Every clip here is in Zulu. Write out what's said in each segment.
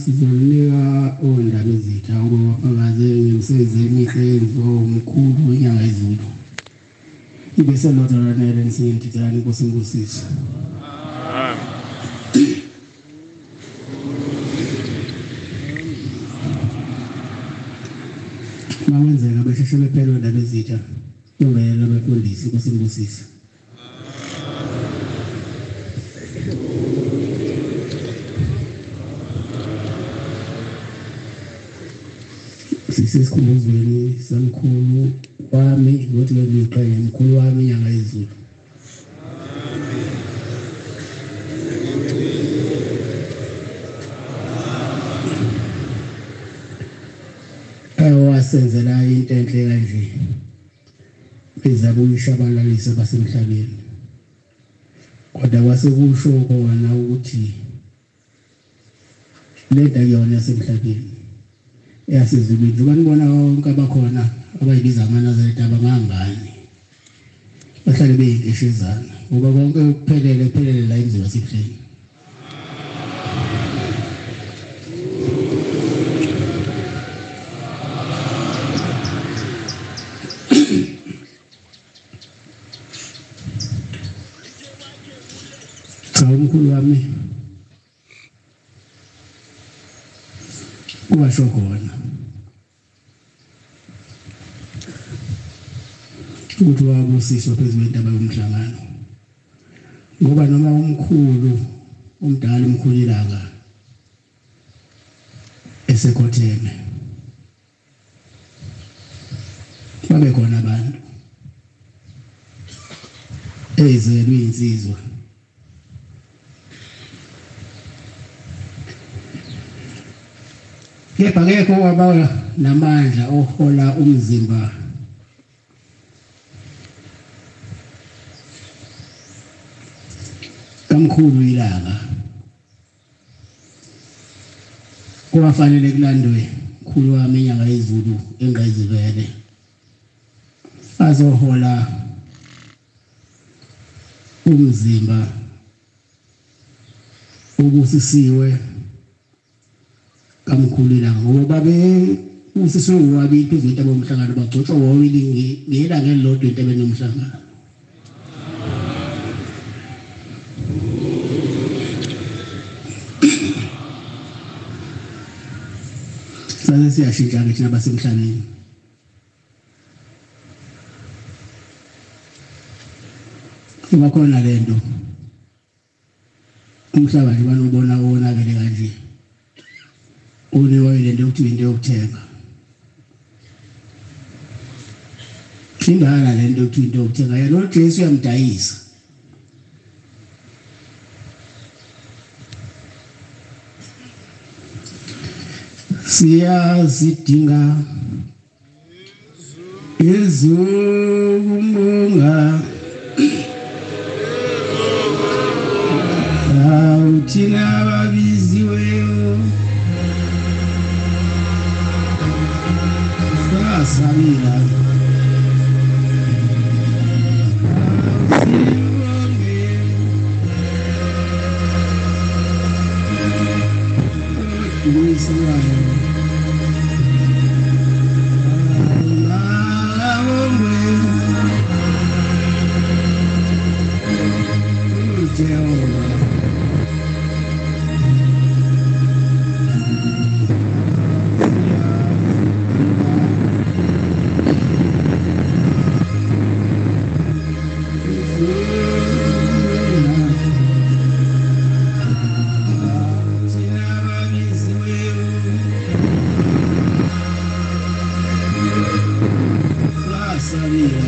Sizomnika oNdabezitha ukuba bafakaze ngemisebenzi emihle eyenziwa umkhulu weNyanga yezulu. Ibe selodwa lanele nisindithani Nkosi ngibusise. Makwenzeka besheshe bephele oNdabezitha kungenela abefundisi Nkosi ngibusise. Sisesikhumbuzweni samkhulu wami ngothi ke ngiqhenya mkhulu wami iNyanga yezulu. Wasenzela into enhle kanje bezakuyishabalalisa basemhlabeni, kodwa kwase kusho khona ukuthi le nto akuyona yasemhlabeni, eyasezulwini. Njengoba nibona bonke abakhona abayibiza amaNazaretha abangangani bahlale beyinkeshezana, ngoba konke kuphelele kuphelele la emzini wasebuhleni. Cha, umkhulu wami washo khona ukuthi wabusiswa phezu kwentaba yomhlangano, ngoba noma umkhulu umdala umkhulu ilanga esekhotheme babe khona abantu ezelwe insizwa. Kepha akekho owaba namandla ohola umzimba kamkhulu ilanga kwafanele kulandwe mkhulu wami iNyanga yezulu engayizivele azohola umzimba obusisiwe kamkhulu ilanga, ngoba babe usisiwe wabili phezu kwentaba yomhlangano, bagcotshwa wawili ngelanga elilodwa entabeni yomhlangano. Sase siyashintsha-ke thina basemhlabeni. Kuba khona le nto umhlaba nje banobona wonakele kanje, uniwa ile nto yokuthiwa into yokuthenga. Indala le nto yokuthiwa into yokuthenga, yena uJesu uyamdayisa. Siyazidinga izukumbonga thina ababiziweyo sasabila dumiswayo Jehova. Sabia.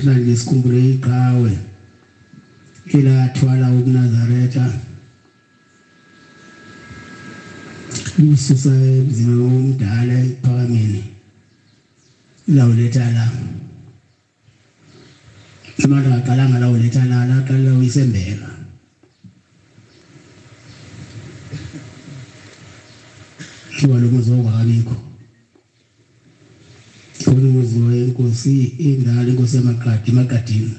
Namhlanje sikhumbule iqhawe elathwala ubuNazaretha lisusa emzini omdala ekuphakameni lawuletha la. Noma laqalanga lawuletha la, laqala uyisembeka. Ngoba lo muzi wawungakabikho. Khona umuzi wenkosi indala, inkosi yamaqadi, emaqadini.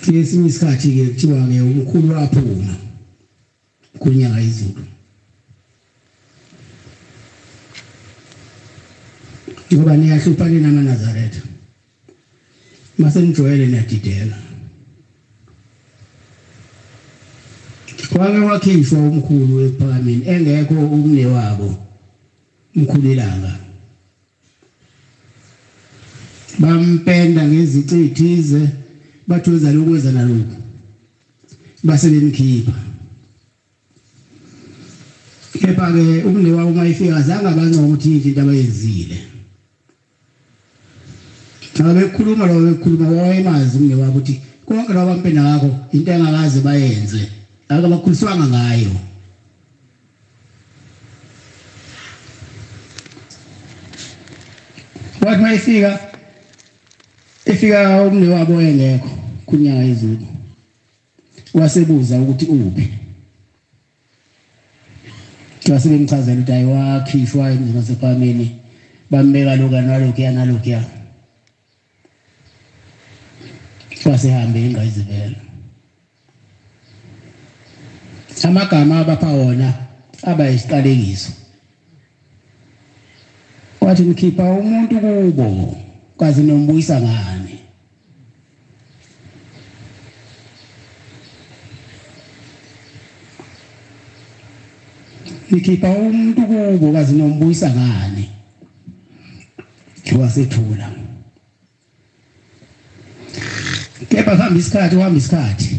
Kesinye isikhathi-ke kuthiwa-ke umkhulu waphuma kunyanga izulu. Ngoba niyahlupha nina amaNazaretha. Mase nijwayele niyadideka. Kwake wakhishwa umkhulu ekuphakameni engekho umnewabo umkhulu ilanga. Bampenda ngezici ezithize bathi wenza lokhu wenza nalokhu. Base bemkhipha. Kepha-ke umnewabo uma efika azange abancome ukuthi yinto into abayenzile. Nxa bekhuluma lo bekhuluma wayemazi umnewabo ukuthi konke laba bampenda ngakho into engakaze bayenze. Akabakhuliswanga ngayo. Wathi uma efika efika umnewabo engekho kunyanga izulu. Wasebuza ukuthi uphi. Wase bemchazela ukuthi hayi wakhishwa emzini wasephameni bambeka lokhu nalokhuya nalokhuya. Wasehambe ingqayizivele. Amagama abapha wona aba isiqalekiso. Wathi nikhipha umuntu kubo kazi nombuyisa ngani. Nikhipha umuntu kubo kazi nombuyisa ngani. Wasethula. Kepha kuhamba isikhathi, kuhamba isikhathi.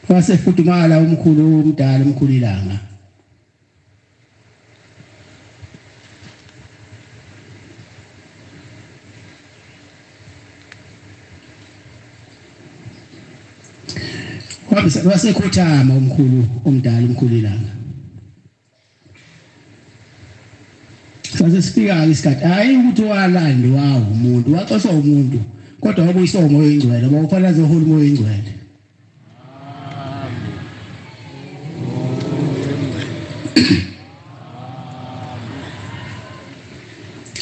Wasefudumala umkhulu omdala umkhulu ilanga. Wasekhothama umkhulu omdala umkhulu ilanga. Sase sifika isikhathi hayi ukuthi walandwa umuntu waxoshwa umuntu kodwa wabuyiswa umoya oyingcwele ngoba kufanele azohola umoya oyingcwele.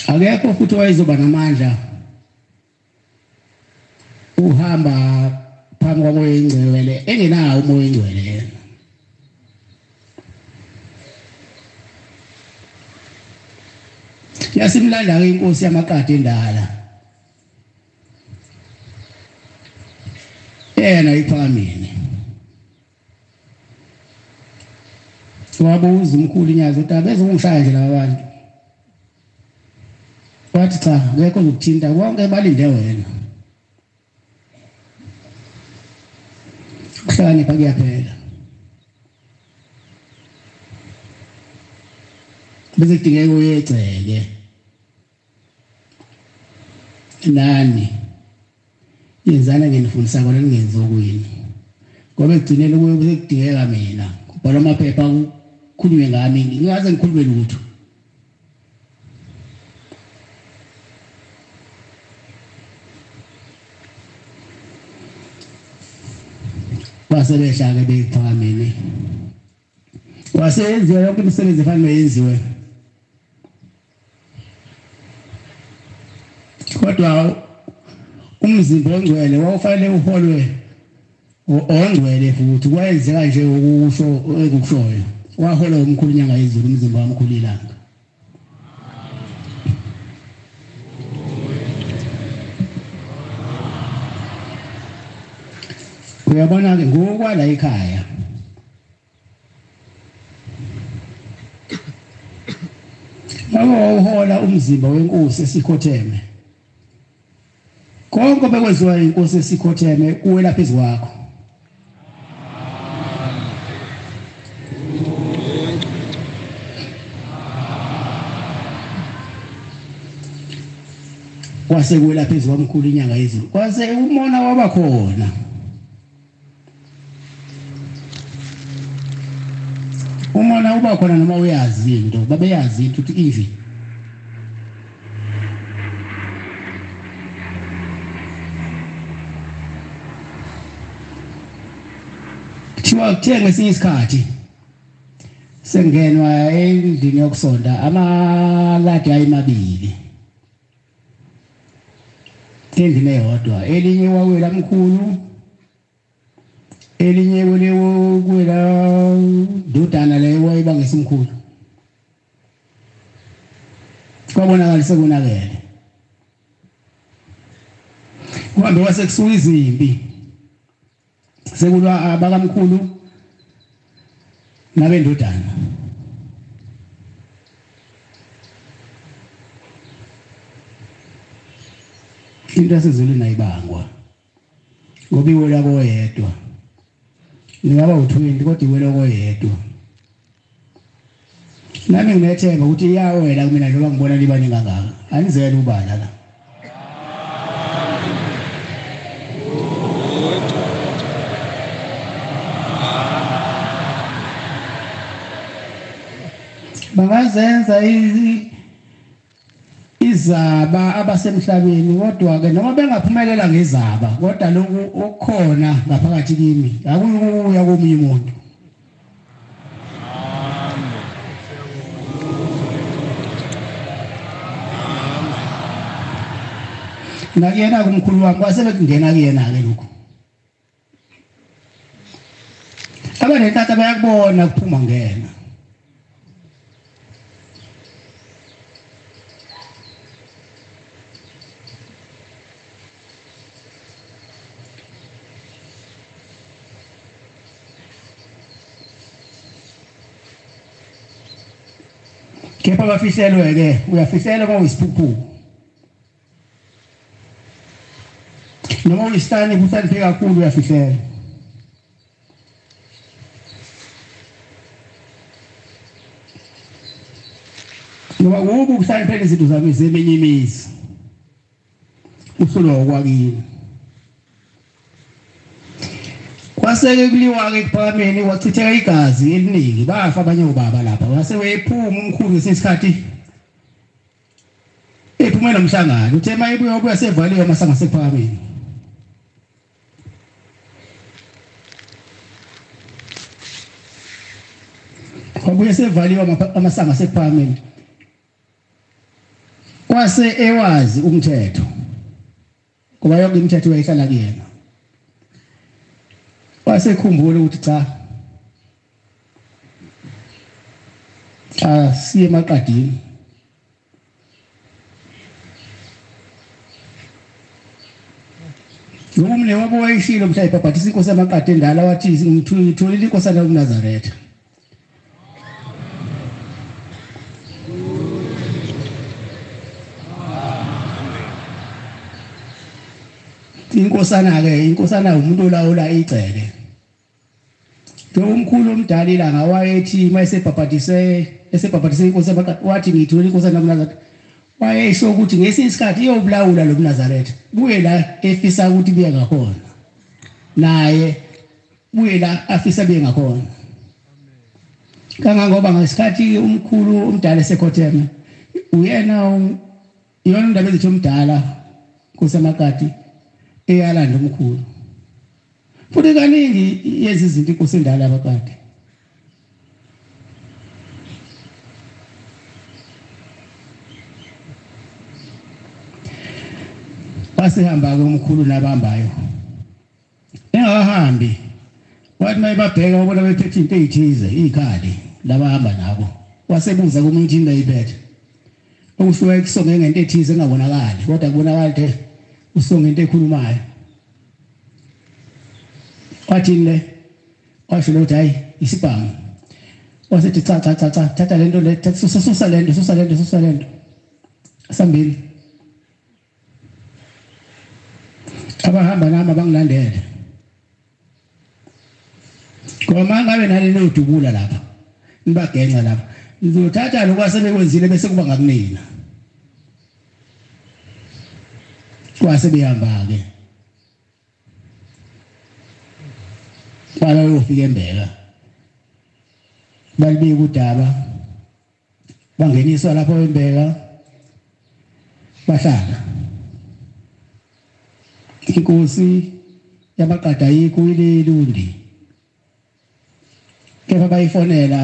Akekho futhi wayezoba namandla uhamba phambi kwamoya oyingcwele engenawo umoya oyingcwele yena. Yasimlanda-ke inkosi yamaqadi endala. Yena iphakamile. Wabuza umkhulu inyazi ukuthi abezongishaya nje laba bantu. Wathi cha, ngeke ngikuthinta bonke balinde wena. Ukuhlakanipha kuyaphela. Bese kudingeka uyegceke. Nani yenzana ngenifundisa kona ningenzi okuyini. Ngoba ekugcineni kuye kudingeka mina. Kubhalwa amaphepha kukhulunywe ngami, ngingaze ngikhulume lutho. Base behla-ke beyiphakameni. Wase yenziwe yonke imisebenzi efanele yenziwe. Kodwa umzimba ongcwele wawufanele uholwe ongcwele futhi kwayenzeka nje ukusho engikushoyo. Waholwa umkhulu inyanga yezulu umzimba wamkhulu ilanga. Uyabona-ke ngokwala ekhaya. Wawuhola umzimba wenkosi esikhotheme. Konke bekwenziwa inkosi esikhotheme kuwela phezu kwakho. Kwase kuwela phezu kwamkhulu inyanga yezulu, kwase umona waba khona. Umona uba khona noma uyazi into, babeyazi into ukuthi inje. Kuthiwa kuthe ngesinye isikhathi sengenwa endlini yokusonta amaladi ayimabili endlini eyodwa, elinye wawela mkhulu, elinye wela ndodana leyo wayibangesimkhulu. Kwabonakala sekonakele, kuhambe kwase kusuka izimpi, sekulwa abakamkhulu nabendodana. Into yasezulwini ayibangwa ngoba iwela koyedwa. Ningaba u20 kodwa iwela koyedwa. Nami nginethemba ukuthi iyawela kumina njengoba ngibona libaningi kangaka. Anizele ubala la. Bangazenza izaba abasemhlabeni, kodwa ke noma bengaphumelela ngezaba, kodwa lokhu okukhona ngaphakathi kimi akuyukuya komunye umuntu. Nakuyena kumkhulu wami kwase bekungena kuyena ke lokhu. Abanentatha bayakubona kuphuma ngena. Kepha bafihlelwe ke, uyafihlelwa uma uyisiphukuphuku noma uyisitani kuhloniphe kakhulu, uyafihlelwa. Ngoba kubi ukuhloniphela izinto zami zeminye imizi, uhlulwa okwakini. Kwaseke kuliwa-ke ekuphakameni, kwachitheka igazi eliningi, bafa abanye obaba lapha. Wase wephuma umkhulu ngesinye isikhathi ephume nomhlangano, uthe uma ebuya wabuya sevaliwe amasango asekuphakameni. Wabuya sevaliwe amasango asekuphakameni. Kwase ewazi umthetho, ngoba yonke imithetho yayihlala kuyena. Wasekhumbula ukuthi cha, asiye emaqadini. Ngoba umne wabo wayishilo mhla ibhabhathisa inkosi yamaqadi endala, wathi ngitholile inkosana yokuNazaretha. Inkosana-ke, inkosana umuntu olawula igceke. Lo umkhulu omdala ilanga wayethi uma esebhabhatise inkosi yamaqadi, wathi ngitholile inkosana yokuNazaretha. Wayesho ukuthi ngesinye isikhathi iyobulawula lo mNazaretha, buye la efisa ukuthi buye ngakhona, naye buye la afisa buye ngakhona. Kangangoba ngesikhathi umkhulu omdala esekhotheme, uyena iyona indaba ezithi omdala inkosi yamaqadi eyalanda umkhulu. Futhi kaningi yenza izinto inkosi endala abaqadi. Basihamba-ke umkhulu nabambayo. Engakahambi, wathi uma ebabheka wabona bephethe into ey'thize, iy'khali labahamba nabo. Wasebuza komunye ukuthi into ayiphethe. Okusuke kusonge ngento ethize engabonakali, kodwa kubonakala ukuthi usonge into ekhulumayo. Wathini le? Washo ukuthi hayi isibhamu. Wasethi cha cha cha cha, thatha lento le, susa susa lento, susa lento, susa lento. Asambili. Abahamba nami abangilandele. Ngoba ngabe nani nodubula lapha, nibagenca lapha, nizothatha lokho asebekwenzile bese kuba ngakunina. Kwase behamba ke bayofika eMbeka, balibika udaba, bangeniswa lapho eMbeka, bahlala. Inkosi yamaqada ayikho iLundi, kepha bayifonela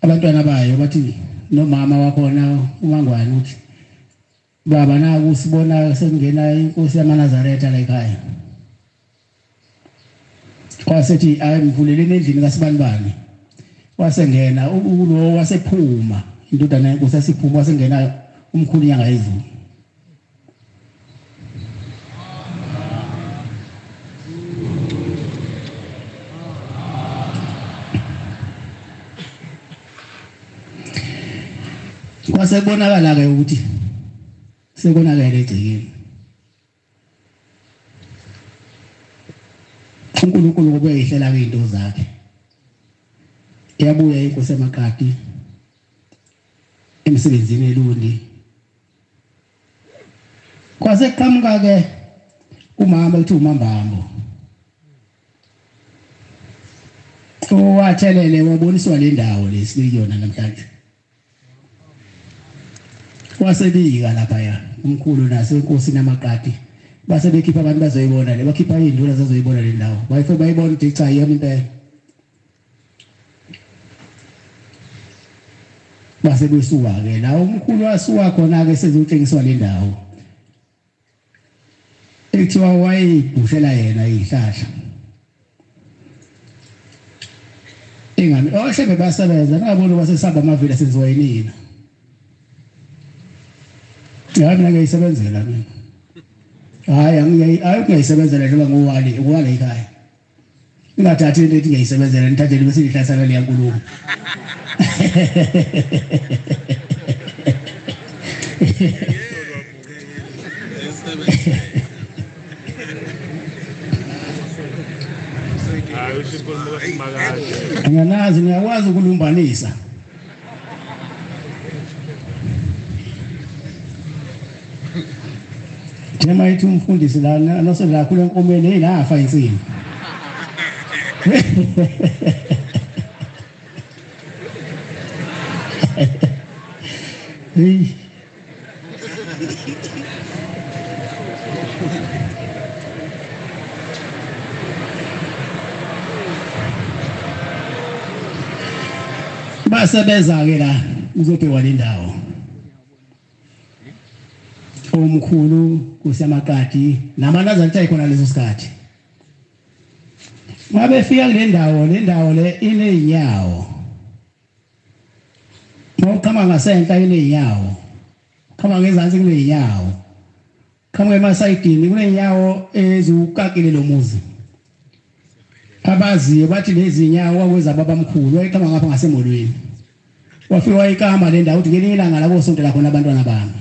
abantwana bayo bathi nomama wakhona uMangwane uthi baba naku sibona sekungena inkosi yamaNazaretha la ekhaya. Kwasethi ayimvuleleni endlini kaSibanibani, wasengena ulo wasephuma indodana yenkosi yasiphuma, wasengena umkhulu inyanga yezulu. Kwase kubonakala ke ukuthi sekonakele egcekeni. uNkulunkulu kube yihlela ke into zakhe. Yabuya inkosi yamaqadi emsebenzini eLundi. Kwase kuqhamuka ke umama uthi uMambambo, owathelele waboniswa le ndawo lesikuyona namhlanje. Wasebika lapha ya umkhulu nasenkosi namaqadi, base bekhipha abantu bazoyibona le, bakhipha izinduna zazoyibona le ndawo, bayifike bayibona ukuthi cha iyona impela. Base besuka ke la umkhulu wasuka khona ke sezotshengiswa le ndawo ekuthiwa wayibhushela yena izihlahla ingami oshebe basebenza nabona basesaba amavila senziwa yinina. Hayi mina ngiyisebenzela mina, hayi angiyisebenzela njengoba ngowali ngowala ekhaya, ningathathi into ethi ngiyisebenzela nithathele bese nihlasela leya nkulumo. Ngiyanazi niyakwazi ukulumbanisa. Njengoba ithi umfundisi lana nosela kakhulu enkomeni eyilafa insini. Hey. Basebeza ke la uzobhekwa le ndawo. Omkhulu kusemaqadi namanazareta ayikhona leso sikhathi. Ngabe fika kule ndawo, le ndawo le ineyinyawo. Mawuqhama ngasenhla ineyinyawo, qhama ngezansi kuneyinyawo, qhama emasayidini kuneyinyawo eziwukakile lo muzi. Abaziyo bathi lezi nyawo kwakweza babamkhulu, wayeqhama ngapha ngasemolweni. Wafika wayikama le ndawo uthi ngelinye ilanga la kosontela khona abantwana bami.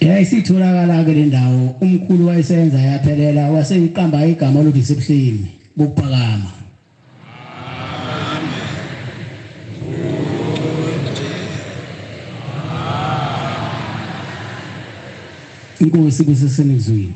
Yayisitholakala ke le ndawo, umkhulu wayesenza yaphelela, waseyiqamba igama lokuthi isebuhleni bokuphakama. Inkosi kusesenizwini.